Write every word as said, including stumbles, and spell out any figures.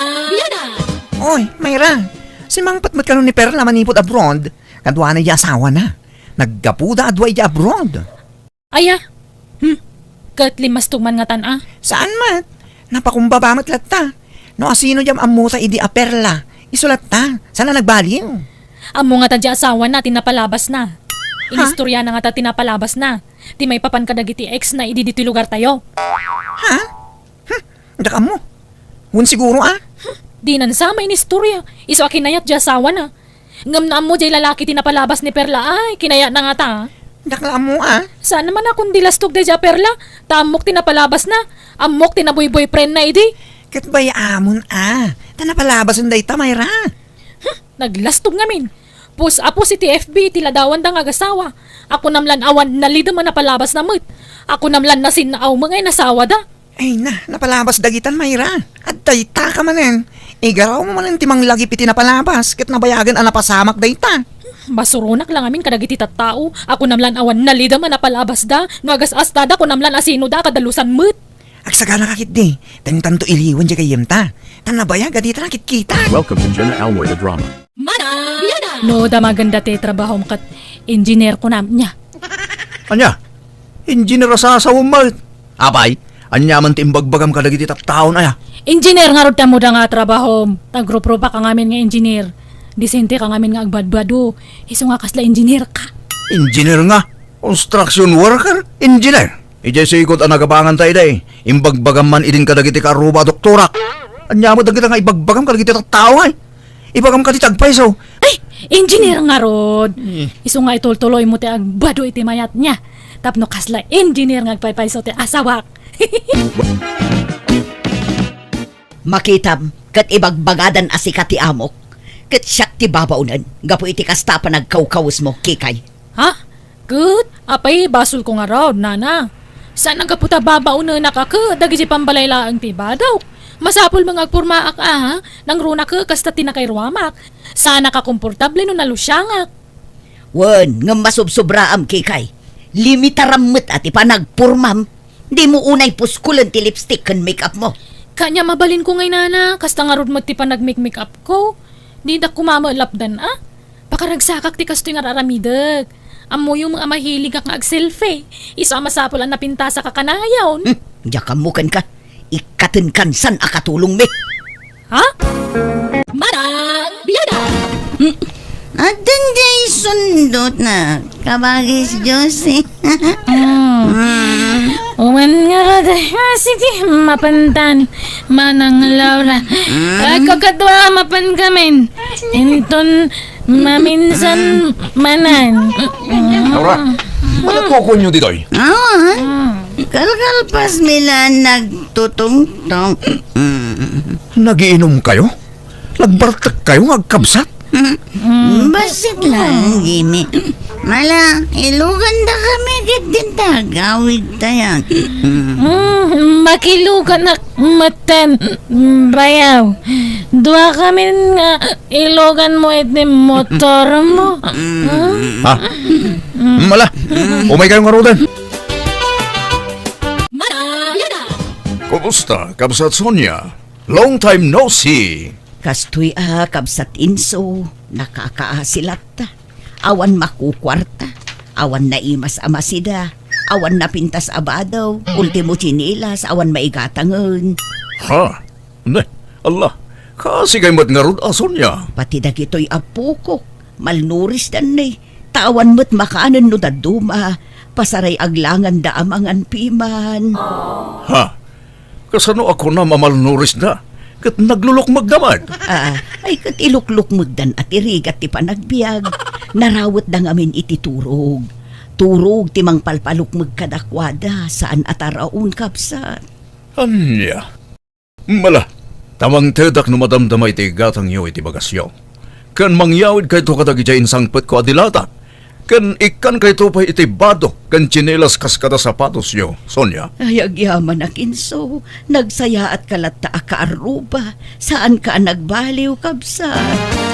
Biada! Oy, Myra, simangpet met kano ni Perla manipud abroad? Kaduana idiay asawana. Naggapuda a dua idiay abroad. Aya? Hmm. Ket limmastog man ngatan a? Saan met? Napakumbaba met latta. No asino diay ammota idi a Perla, isu latta. Saan a nagbaliw? Ammo ngatan diay asawana ti napalabasna. Ha? Inistoryana ngata ti napalabasna. Ti maipapan kadagiti ex na idi ditoy lugartayo. Ha? Hmm, diak ammo. Wen siguro a? Hmm, dinan sa mainistorya. Isu a kinayat diay asawana. Ngem no ammo diay lalaki ti napalabas ni Perla ay, kinayatna ngata. Diak la ammo a. Saan man a kon di lastog daydiay a Perla, ta ammok ti napalabasna. Ammok ti naboy-boyfriendna idi. Ket bay-amon a. Ta napalabasen dayta, Myra. Hmm, naglastog ngamin. Pus a pus iti F B ti ladawanda nga agasawa. Kunam lan awan nalidem a napalabasna met. Kunam lan nasinnaaw met nga inasawada. Ay na, napalabas dagitan, Myra. Adtaytaka manen. Igarawmo manen ti manglagip iti napalabas, ket nabayagen a napasamak dayta. Basuronak la ngamin kadagiti tattao. Kunam lan awan nalidem a napalabasda. No agas-astada, kunam lan asinoda a kadalusan met. Agsaganaka ketdi, ta intanto iliwan diay gayyemta. Ta nabayag a dita nakitkita. Welcome to Jenna Almoy the Drama. Mana! Biada! No damagenda ti trabahom ket engineer kunam, nia. Ania? Engineer a sasawem met? Apay, ania man ti imbagbagam kadagiti tattaon aya? Engineer ngarud ti ammoda nga trabahom. Nagruprupa ka ngamin nga engineer. Disente ka ngamin nga agbadbado. Isu nga kasla engineer ka. Engineer nga? Construction worker? Engineer? Idiay sikod a nagabanganta idi, imbagbagam man idin kadagiti kaarruba a doktorak. Ania met dagita nga ibagbagam kadagiti tattao, ay? Ibagam kadi ti agpayso. Ay, engineer ngarud. Eh. Isu nga itultuloymo ti agbado iti mayat, nia. Tapno kasla engineer nga agpaypayso ti asawak. Makitam, ket ibagbagadan a sika ti amok, ket siak ti babaonen gapu iti kasta a panagkawkawesmo, Kikay. Ha? Ket? Apay, basolko ngarud, nana. Saan a gapu ta babaonenak a ket dagiti pambalay laeng ti ibadawk. Masapul met nga agpormaak a, ha? Nangrunak ket kasta ti nakairuamak. Saanak a komportable no nalusiangak. Wen, ngem masubsobraam, Kikay. Limitaram met a ti panagpormam. Dimo unay puskolen ti lipstick ken make-up mo. Kania mabalinko ngay, nana, kasta ngarud met ti panagmake-make-up ko. Didak koma met lapdan a. Pakaragsakak ti kastoy nga ar-aramidek. Ammoyo met a mahiligak nga agselfie. Isu a masapul a napintasak a kanayon. Hmm, diak ammo kenka. Ikkatenkan saan a katulongmi. Ha? Manang biada! Hmm. Addan diay sundotna, kabagis Josie. Hmm. Hmm. Uman ngarud. Ah, sige, mapantan, Manang Laura. Hmm. Ay, kakadua, mapankamin. Inton maminsan manen. Laura, ano kukunyo ditoy? Ah, kalkalpasmi la nagtutungtong. Hmm. Nagiinom kayo? Nagbartek kayo nga agkabsat? Mm. Bassit lang, Jimmy. Mala, ilugandakami ket dinta agawidtayo. Mm. Mm, makiluganak metten, bayaw. Duakamin nga iluganmo iti motormo. Mm. Ha? Mm. Mala, umay kayo ngaruden. Kumusta, Kabsat Sonia? Long time no see. Kastoy a, Kabsat Inso, nakakaasi latta. Awan makukuarta, awan naimas a masida, awan napintas a badaw, ultimo tsinelas, awan maigatangen. Ha? Ne, Allah, kaasi kay met ngarud a Sonia. Pati dagitoy a pukok, malnurisdan ne. Ta awan met makanen no dadduma, pasaray aglanganda a mangan piman. Ha? Kasano a kunam a malnurisda? Ket naglulukmegda met? Ah, ay ket iluklukmegdan a ti rigat ti panagbiag. Narawetda ngamin iti turog. Turog ti mangpalpalukmeg kadakuada, saan a taraon, kabsat. Ania? Mala, ta mangtedak no madamdama iti igatangyo iti bagasyo. Ken mangyawidkayto kadagiti insangpetko a dilatak. Ken ikkankayto pay iti bado ken tsinelas kas kada sapatosyo, Sonia. Ay, agyamanak, Inso. Nagsayaatka latta a kaarruba. Saanka a nagbaliw, kabsat.